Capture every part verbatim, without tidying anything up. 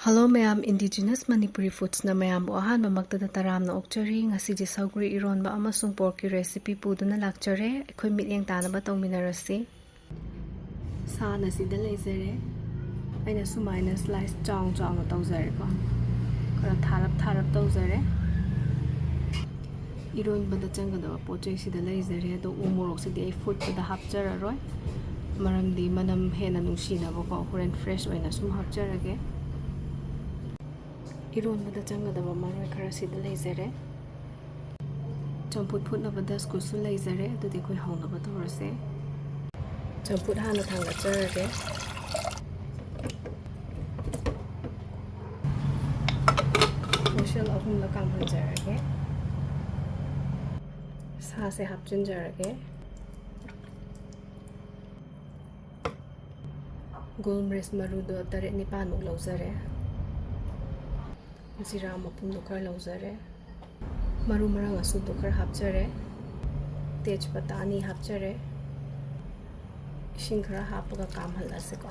Hello ꯃꯌꯥꯝ, Indigenous Manipuri Foodsꯅ ꯃꯌꯥꯝꯕꯨ ꯑꯍꯥꯟꯕꯃꯛꯇꯗ ꯇꯔꯥꯝꯅ ꯑꯣꯛꯆꯔꯤ꯫ ꯉꯁꯤꯗꯤ ꯁꯧꯒ꯭ꯔꯤ ꯏꯔꯣꯟꯕ ꯑꯃꯁꯨꯡ porkꯀꯤ recipe ꯄꯨꯗꯨꯅ ꯂꯥꯛꯆꯔꯦ꯫ ꯑꯩꯈꯣꯏ ꯃꯤꯠꯌꯦꯡ ꯇꯥꯅꯕ ꯇꯧꯃꯤꯟꯅꯔꯁꯤ꯫ ꯁꯥꯅ ꯁꯤꯗ ꯂꯩꯖꯔꯦ꯫ ꯑꯩꯅ ꯁꯨꯃꯥꯏꯅ slice ꯆꯥꯎ ꯆꯥꯎꯅ ꯇꯧꯖꯔꯦꯀꯣ꯫ ꯈꯔ ꯊꯥꯔꯞ ꯊꯥꯔꯞ ꯇꯧꯖꯔꯦ꯫ ꯏꯔꯣꯟꯕꯗ ꯆꯪꯒꯗꯕ ꯄꯣꯠ ꯆꯩ ꯁꯤꯗ ꯂꯩꯖꯔꯦ꯫ ꯑꯗꯣ ꯎ ꯃꯣꯔꯣꯛꯁꯤꯗꯤ ꯑꯩ ꯐꯨꯠꯄꯗ ꯍꯥꯞꯆꯔꯔꯣꯏ, ꯃꯔꯝꯗꯤ ꯃꯅꯝ ꯍꯦꯟꯅ ꯅꯨꯡꯁꯤꯅꯕꯀꯣ꯫ ꯍꯣꯔꯦꯟ fresh ꯑꯣꯏꯅ ꯁꯨꯝ ꯍꯥꯞꯆꯔꯒꯦ꯫ ꯏꯔꯣꯟꯕꯗ ꯆꯪꯒꯗꯕ ꯃꯔꯣꯏ ꯈꯔ ꯁꯤꯗ ꯂꯩꯖꯔꯦ꯫ ꯆꯝꯐꯨꯠ ꯐꯨꯠꯅꯕ ꯗꯁꯀꯨꯁꯁꯨ ꯂꯩꯖꯔꯦ꯫ ꯑꯗꯨꯗꯤ ꯑꯩꯈꯣꯏ ꯍꯧꯅꯕ ꯇꯧꯔꯁꯦ꯫ ꯆꯝꯐꯨꯠ ꯍꯥꯟꯅ ꯊꯥꯡꯒꯠꯆꯔꯒꯦ꯫ Whistle ꯑꯍꯨꯝꯂꯛ ꯀꯥꯝꯍꯟꯖꯔꯒꯦ꯫ ꯁꯥꯁꯦ ꯍꯥꯞꯆꯤꯟꯖꯔꯒꯦ꯫ ꯒꯣꯜ ꯃꯤꯔꯆ ꯃꯔꯨꯗꯣ ꯇꯔꯦꯠ ꯅꯤꯄꯥꯜꯃꯨꯛ ꯂꯧꯖꯔꯦ꯫ ꯖꯤꯔꯥ ꯃꯄꯨꯝꯗꯣ ꯈꯔ ꯂꯧꯖꯔꯦ꯫ ꯃꯔꯨ ꯃꯔꯥꯡ ꯑꯁꯨꯕꯗꯣ ꯈꯔ ꯍꯥꯞꯆꯔꯦ꯫ ꯇꯦꯖꯄꯇꯥ ꯑꯅꯤ ꯍꯥꯞꯆꯔꯦ꯫ ꯏꯁꯤꯡ ꯈꯔ ꯍꯥꯞꯄꯒ ꯀꯥꯝꯍꯜꯂꯁꯤꯀꯣ꯫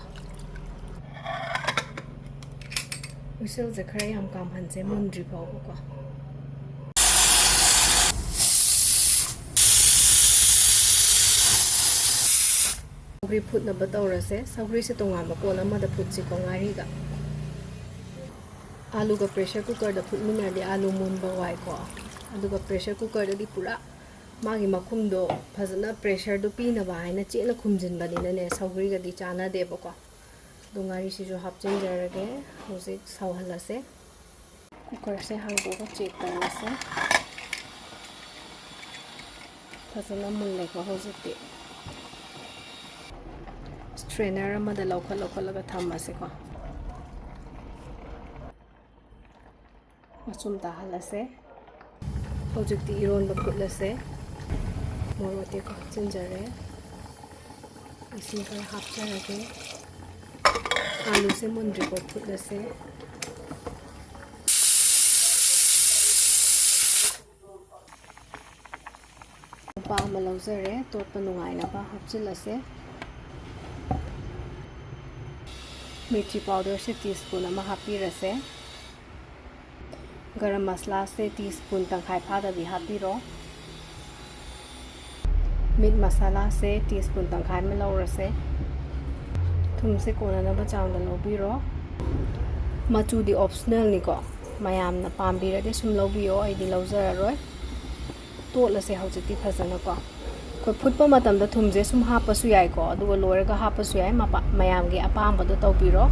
Whistleꯁꯦ ꯈꯔ ꯌꯥꯝ ꯀꯥꯝꯍꯟꯁꯦ, ꯃꯨꯟꯗ꯭ꯔꯤ ꯐꯥꯎꯕꯀꯣ꯫ ꯁꯧꯒ꯭ꯔꯤ ꯐꯨꯠꯅꯕ ꯇꯧꯔꯁꯦ꯫ ꯁꯧꯒ꯭ꯔꯤꯁꯦ ꯇꯣꯉꯥꯟꯕ ꯀꯣꯜ ꯑꯃꯗ ꯐꯨꯠꯁꯤꯀꯣ, ꯉꯥꯔꯤꯒ꯫ ꯑꯥꯂꯨꯒ pressure cookerꯗ ꯐꯨꯠꯃꯤꯟꯅꯔꯗꯤ ꯑꯥꯂꯨ ꯃꯨꯟꯕ ꯋꯥꯏꯀꯣ꯫ ꯑꯗꯨꯒ pressure cookerꯗꯗꯤ ꯄꯨꯔꯥ ꯃꯥꯒꯤ ꯃꯈꯨꯝꯗꯣ ꯐꯖꯅ pressureꯗꯣ ꯄꯤꯅꯕ ꯍꯥꯏꯅ ꯆꯦꯠꯅ ꯈꯨꯝꯖꯤꯟꯕꯅꯤꯅꯅꯦ, ꯁꯧꯒ꯭ꯔꯤꯒꯗꯤ ꯆꯥꯟꯅꯗꯦꯕꯀꯣ꯫ ꯑꯗꯣ ꯉꯥꯔꯤꯁꯤꯁꯨ ꯍꯥꯞꯆꯤꯟꯖꯔꯒꯦ꯫ ꯍꯧꯖꯤꯛ ꯁꯧꯍꯜꯂꯁꯦ꯫ Cookerꯁꯦ ꯍꯥꯡꯗꯣꯛꯑꯒ check ꯇꯧꯔꯁꯦ꯫ ꯐꯖꯅ ꯃꯨꯜꯂꯦꯀꯣ ꯍꯧꯖꯤꯛꯇꯤ꯫ Strainer ꯑꯃꯗ ꯂꯧꯈꯠ ꯂꯧꯈꯠꯂꯒ ꯊꯝꯃꯁꯦꯀꯣ꯫ ꯃꯆꯨꯝ ꯇꯥꯍꯜꯂꯁꯦ꯫ ꯍꯧꯖꯤꯛꯇꯤ ꯏꯔꯣꯟꯕ ꯐꯨꯠꯂꯁꯦ꯫ ꯃꯣꯔꯣꯛ ꯑꯇꯦꯛꯄ ꯍꯥꯞꯆꯤꯟꯖꯔꯦ꯫ ꯏꯁꯤꯡ ꯈꯔ ꯍꯥꯞꯆꯔꯒꯦ꯫ ꯑꯥꯂꯨꯁꯦ ꯃꯨꯟꯗ꯭ꯔꯤꯐꯥꯎ ꯐꯨꯠꯂꯁꯦ꯫ ꯀꯣꯝꯄꯥꯛ ꯑꯃ ꯂꯧꯖꯔꯦ, ꯇꯣꯠꯄ ꯅꯨꯡꯉꯥꯏꯅꯕ ꯍꯥꯞꯆꯤꯜꯂꯁꯦ꯫ ꯃꯤꯔꯆꯤ ꯄꯥꯎꯗꯔꯁꯦ ꯇꯤ ꯁ꯭ꯄꯨꯟ ꯑꯃ ꯍꯥꯞꯄꯤꯔꯁꯦ꯫ ꯒꯔꯝ ꯃꯁꯂꯥꯁꯦ ꯇꯤ ꯁ꯭ꯄꯨꯟ ꯇꯪꯈꯥꯏ ꯐꯥꯗꯕꯤ ꯍꯥꯞꯄꯤꯔꯣ꯫ ꯃꯤꯠ ꯃꯁꯥꯂꯥꯁꯦ ꯇꯤ ꯁ꯭ꯄꯨꯟ ꯇꯪꯈꯥꯏ ꯑꯃ ꯂꯧꯔꯁꯦ꯫ ꯊꯨꯝꯁꯦ ꯀꯣꯟꯅꯅꯕ ꯆꯥꯡꯗ ꯂꯧꯕꯤꯔꯣ꯫ ꯃꯆꯨꯗꯤ ꯑꯣꯞꯁꯅꯦꯜꯅꯤꯀꯣ, ꯃꯌꯥꯝꯅ ꯄꯥꯝꯕꯤꯔꯗꯤ ꯁꯨꯝ ꯂꯧꯕꯤꯌꯣ, ꯑꯩꯗꯤ ꯂꯧꯖꯔꯔꯣꯏ꯫ ꯇꯣꯠꯂꯁꯦ ꯍꯧꯖꯤꯛꯇꯤ ꯐꯖꯅꯀꯣ꯫ ꯑꯩꯈꯣꯏ ꯐꯨꯠꯄ ꯃꯇꯝꯗ ꯊꯨꯝꯁꯦ ꯁꯨꯝ ꯍꯥꯞꯄꯁꯨ ꯌꯥꯏꯀꯣ, ꯑꯗꯨꯒ ꯂꯣꯏꯔꯒ ꯍꯥꯞꯄꯁꯨ ꯌꯥꯏ, ꯃꯄꯥ-, ꯃꯌꯥꯝꯒꯤ ꯑꯄꯥꯝꯕꯗꯣ ꯇꯧꯕꯤꯔꯣ꯫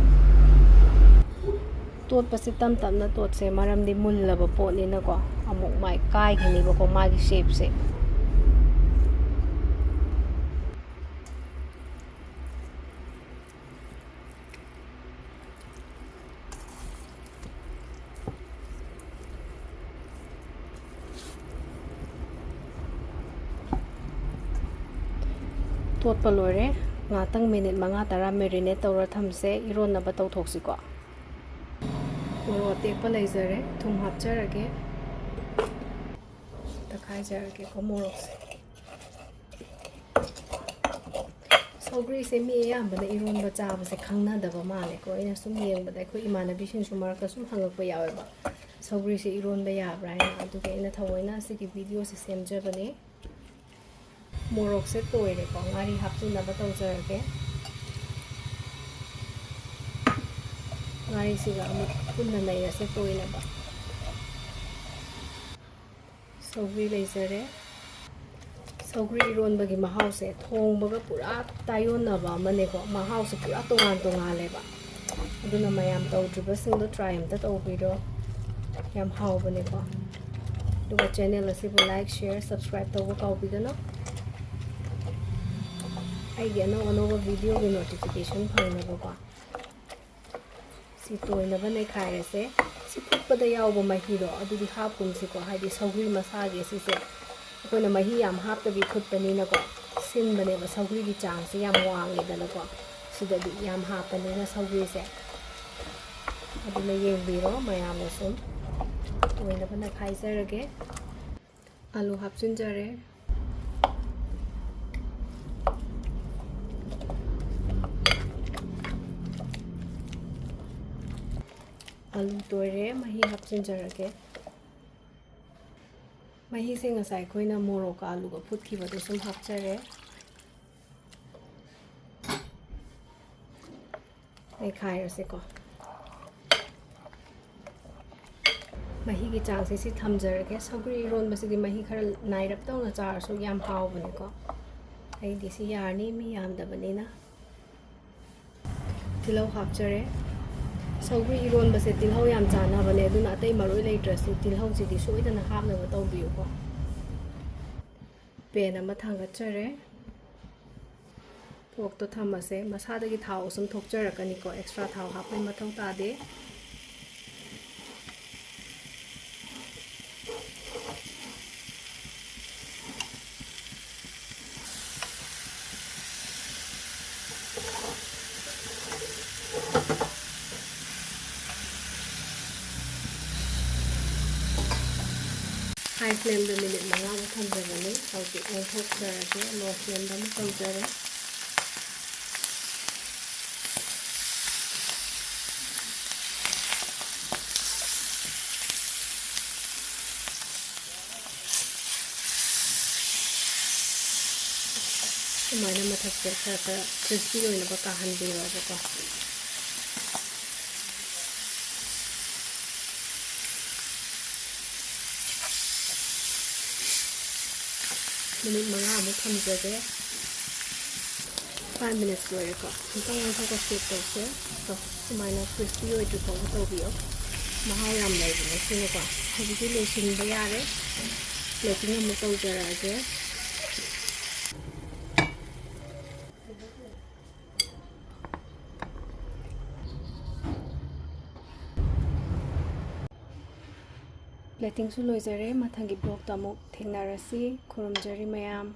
ꯇꯣꯠꯄꯁꯦ ꯇꯞ ꯇꯞꯅ ꯇꯣꯠꯁꯦ, ꯃꯔꯝꯗꯤ ꯃꯨꯜꯂꯕ ꯄꯣꯠꯅꯤꯅꯀꯣ, ꯑꯃꯨꯛ ꯃꯥꯏ ꯀꯥꯏꯈꯤꯅꯤꯕꯀꯣ ꯃꯥꯒꯤ ꯁꯦꯞꯁꯦ꯫ ꯇꯣꯠꯄ ꯂꯣꯏꯔꯦ꯫ ꯉꯥꯛꯇꯪ ꯃꯤꯅꯤꯠ ꯃꯉꯥ ꯇꯔꯥ ꯃꯦꯔꯤꯅꯦꯠ ꯇꯧꯔ ꯊꯝꯁꯦ, ꯏꯔꯣꯟꯅꯕ ꯇꯧꯊꯣꯛꯁꯤꯀꯣ꯫ ꯃꯣꯔꯣꯛ ꯑꯇꯦꯛꯄ ꯂꯩꯖꯔꯦ, ꯊꯨꯝ ꯍꯥꯞꯆꯔꯒꯦ꯫ ꯇꯛꯈꯥꯏꯖꯔꯒꯦꯀꯣ ꯃꯣꯔꯣꯛꯁꯦ꯫ ꯁꯧꯒ꯭ꯔꯤꯁꯦ ꯃꯤ ꯑꯌꯥꯝꯕꯅ ꯏꯔꯣꯟꯕ ꯆꯥꯕꯁꯦ ꯈꯪꯅꯗꯕ ꯃꯥꯜꯂꯦꯀꯣ꯫ ꯑꯩꯅ ꯁꯨꯝ ꯌꯦꯡꯕꯗ ꯑꯩꯈꯣꯏ ꯏꯃꯥꯟꯅꯕꯤꯁꯤꯡꯁꯨ ꯃꯔꯛꯇ ꯁꯨꯝ ꯍꯪꯉꯛꯄ ꯌꯥꯎꯋꯦꯕ, "ꯁꯧꯒ꯭ꯔꯤꯁꯦ ꯏꯔꯣꯟꯕ ꯌꯥꯕ꯭ꯔꯥ?" ꯍꯥꯏꯅ꯫ ꯑꯗꯨꯒꯤ ꯑꯩꯅ ꯊꯑꯣꯏꯅ ꯁꯤꯒꯤ ꯚꯤꯗꯤꯑꯣꯁꯦ ꯁꯦꯝꯖꯕꯅꯦ꯫ ꯃꯣꯔꯣꯛꯁꯦ ꯇꯣꯏꯔꯦꯀꯣ, ꯉꯥꯔꯤ ꯍꯥꯞꯆꯤꯟꯅꯕ ꯇꯧꯖꯔꯒꯦ꯫ ꯉꯥꯔꯤꯁꯤꯒ ꯑꯃꯨꯛ ꯄꯨꯟꯅ ꯅꯩꯔꯁꯦ ꯇꯣꯏꯅꯕ꯫ ꯁꯧꯒ꯭ꯔꯤ ꯂꯩꯖꯔꯦ꯫ ꯁꯧꯒ꯭ꯔꯤ ꯏꯔꯣꯟꯕꯒꯤ ꯃꯍꯥꯎꯁꯦ ꯊꯣꯡꯕꯒ ꯄꯨꯔꯥ ꯇꯥꯏꯌꯣꯟꯅꯕ ꯑꯃꯅꯦꯀꯣ, ꯃꯍꯥꯎꯁꯦ ꯄꯨꯔꯥ ꯇꯣꯉꯥꯟ ꯇꯣꯉꯥꯜꯂꯦꯕ꯫ ꯑꯗꯨꯅ ꯃꯌꯥꯝ ꯇꯧꯗ꯭ꯔꯤꯕꯁꯤꯡꯗꯣ ꯇ꯭ꯔꯥꯏ ꯑꯝꯇ ꯇꯧꯕꯤꯔꯣ, ꯌꯥꯝ ꯍꯥꯎꯕꯅꯦꯀꯣ꯫ ꯑꯗꯨꯒ ꯆꯦꯅꯦꯜ ꯑꯁꯤꯕꯨ ꯂꯥꯏꯛ, ꯁꯤꯌꯔ, ꯁꯕꯁꯀ꯭ꯔꯥꯏꯕ ꯇꯧꯕ ꯀꯥꯎꯕꯤꯒꯅꯨ, ꯑꯩꯒꯤ ꯑꯅꯧ ꯑꯅꯧꯕ ꯚꯤꯗꯤꯑꯣꯒꯤ ꯅꯣꯇꯤꯐꯤꯀꯦꯁꯟ ꯐꯪꯅꯕꯀꯣ꯫ ꯁꯤ ꯇꯣꯏꯅꯕ ꯅꯩꯈꯥꯏꯔꯁꯦ꯫ ꯁꯤ ꯐꯨꯠꯄꯗ ꯌꯥꯎꯕ ꯃꯍꯤꯗꯣ ꯑꯗꯨꯗꯤ ꯍꯥꯞꯀꯨꯝꯁꯤꯀꯣ, ꯍꯥꯏꯗꯤ ꯁꯧꯒ꯭ꯔꯤ ꯃꯁꯥꯒꯤ ꯁꯤꯁꯦ ꯑꯩꯈꯣꯏꯅ ꯃꯍꯤ ꯌꯥꯝ ꯍꯥꯞꯇꯕꯤ ꯐꯨꯠꯄꯅꯤꯅꯀꯣ, ꯁꯤꯟꯕꯅꯦꯕ, ꯁꯧꯒ꯭ꯔꯤꯒꯤ ꯆꯥꯡꯁꯦ ꯌꯥꯝ ꯋꯥꯡꯉꯦꯗꯅꯀꯣ ꯁꯤꯗꯗꯤ, ꯌꯥꯝ ꯍꯥꯞꯄꯅꯤꯅ ꯁꯧꯒ꯭ꯔꯤꯁꯦ꯫ ꯑꯗꯨꯅ ꯌꯦꯡꯕꯤꯔꯣ ꯃꯌꯥꯝꯅ ꯁꯨꯝ꯫ ꯇꯣꯏꯅꯕ ꯅꯩꯈꯥꯏꯖꯔꯒꯦ꯫ ꯑꯥꯂꯨ ꯍꯥꯞꯆꯤꯟꯖꯔꯦ꯫ ꯑꯂꯨ ꯇꯣꯏꯔꯦ, ꯃꯍꯤ ꯍꯥꯞꯆꯤꯟꯖꯔꯒꯦ꯫ ꯃꯍꯤꯁꯦ ꯉꯁꯥꯏ ꯑꯩꯈꯣꯏꯅ ꯃꯣꯔꯣꯛꯀ ꯑꯂꯨꯒ ꯐꯨꯠꯈꯤꯕꯗꯣ ꯁꯨꯝ ꯍꯥꯞꯆꯔꯦ꯫ ꯅꯩꯈꯥꯏꯔꯁꯦꯀꯣ꯫ ꯃꯍꯤꯒꯤ ꯆꯥꯡꯁꯦ ꯁꯤ ꯊꯝꯖꯔꯒꯦ꯫ ꯁꯧꯒ꯭ꯔꯤ ꯏꯔꯣꯟꯕꯁꯤꯗꯤ ꯃꯍꯤ ꯈꯔ ꯅꯥꯏꯔꯞ ꯇꯧꯅ ꯆꯥꯔꯁꯨ ꯌꯥꯝ ꯍꯥꯎꯕꯅꯦꯀꯣ꯫ ꯑꯩꯗꯤ ꯁꯤ ꯌꯥꯔꯅꯤ, ꯃꯤ ꯌꯥꯝꯗꯕꯅꯤꯅ꯫ ꯇꯤꯜꯍꯧ ꯍꯥꯞꯆꯔꯦ꯫ ꯁꯧꯒ꯭ꯔꯤ ꯏꯔꯣꯟꯕꯁꯦ ꯇꯤꯜꯍꯧ ꯌꯥꯝ ꯆꯥꯟꯅꯕꯅꯦ, ꯑꯗꯨꯅ ꯑꯇꯩ ꯃꯔꯣꯏ ꯂꯩꯇ꯭ꯔꯁꯨ ꯇꯤꯜꯍꯧꯁꯤꯗꯤ ꯁꯣꯏꯗꯅ ꯍꯥꯞꯅꯕ ꯇꯧꯕꯤꯌꯨꯀꯣ꯫ ꯄꯦꯟ ꯑꯃ ꯊꯥꯡꯒꯠꯆꯔꯦ꯫ ꯄꯣꯔꯛꯇꯣ ꯊꯝꯃꯁꯦ꯫ ꯃꯁꯥꯗꯒꯤ ꯊꯥꯎ ꯁꯨꯝ ꯊꯣꯛꯆꯔꯛꯀꯅꯤꯀꯣ, ꯑꯦꯛꯁꯇ꯭ꯔꯥ ꯊꯥꯎ ꯍꯥꯞꯄꯩ ꯃꯊꯧ ꯇꯥꯗꯦ꯫ ꯍꯥꯏ ꯐ꯭ꯂꯦꯝꯗ ꯃꯤꯅꯤꯠ ꯃꯉꯥꯃꯨꯛ ꯊꯝꯖꯕꯅꯤ꯫ ꯍꯧꯖꯤꯛ ꯑꯣꯟꯊꯣꯛꯆꯔꯒꯦ, ꯂꯣ ꯐ꯭ꯂꯦꯝꯗ ꯑꯃꯨꯛ ꯇꯧꯖꯔꯦ꯫ ꯁꯨꯃꯥꯏꯅ ꯃꯊꯛꯁꯦ ꯈꯔ ꯈꯔ ꯀ꯭ꯔꯤꯁꯄꯤ ꯑꯣꯏꯅꯕ ꯀꯥꯍꯟꯕꯤꯔꯣꯕꯀꯣ꯫ ꯃꯤꯅꯤꯠ ꯃꯉꯥꯃꯨꯛ ꯊꯝꯖꯒꯦ꯫ ꯐꯥꯏꯚ ꯃꯤꯅꯤꯠꯁ ꯂꯣꯏꯔꯦꯀꯣ꯫ ꯑꯃꯨꯛꯇꯪ ꯑꯣꯟꯊꯣꯛꯑꯒ ꯆꯦꯛ ꯇꯧꯁꯦ꯫ ꯀꯣ, ꯁꯨꯃꯥꯏꯅ ꯀ꯭ꯔꯤꯁꯄꯤ ꯑꯣꯏꯗ꯭ꯔꯤ ꯐꯥꯎꯕ ꯇꯧꯕꯤꯌꯣ꯫ ꯃꯍꯥꯎ ꯌꯥꯝ ꯂꯩꯕꯅꯦ ꯁꯤꯅꯀꯣ꯫ ꯍꯧꯖꯤꯛꯇꯤ ꯂꯣꯏꯁꯤꯟꯕ ꯌꯥꯔꯦ꯫ ꯄ꯭ꯂꯦꯇꯤꯡ ꯑꯃꯨꯛ ꯇꯧꯖꯔꯛꯑꯒꯦ꯫ ꯄ꯭ꯂꯦꯇꯤꯡꯁꯨ ꯂꯣꯏꯖꯔꯦ꯫ ꯃꯊꯪꯒꯤ ꯕ꯭ꯂꯣꯛꯇ ꯑꯃꯨꯛ ꯊꯦꯡꯅꯔꯁꯤ꯫ ꯈꯨꯔꯨꯝꯖꯔꯤ ꯃꯌꯥꯝ꯫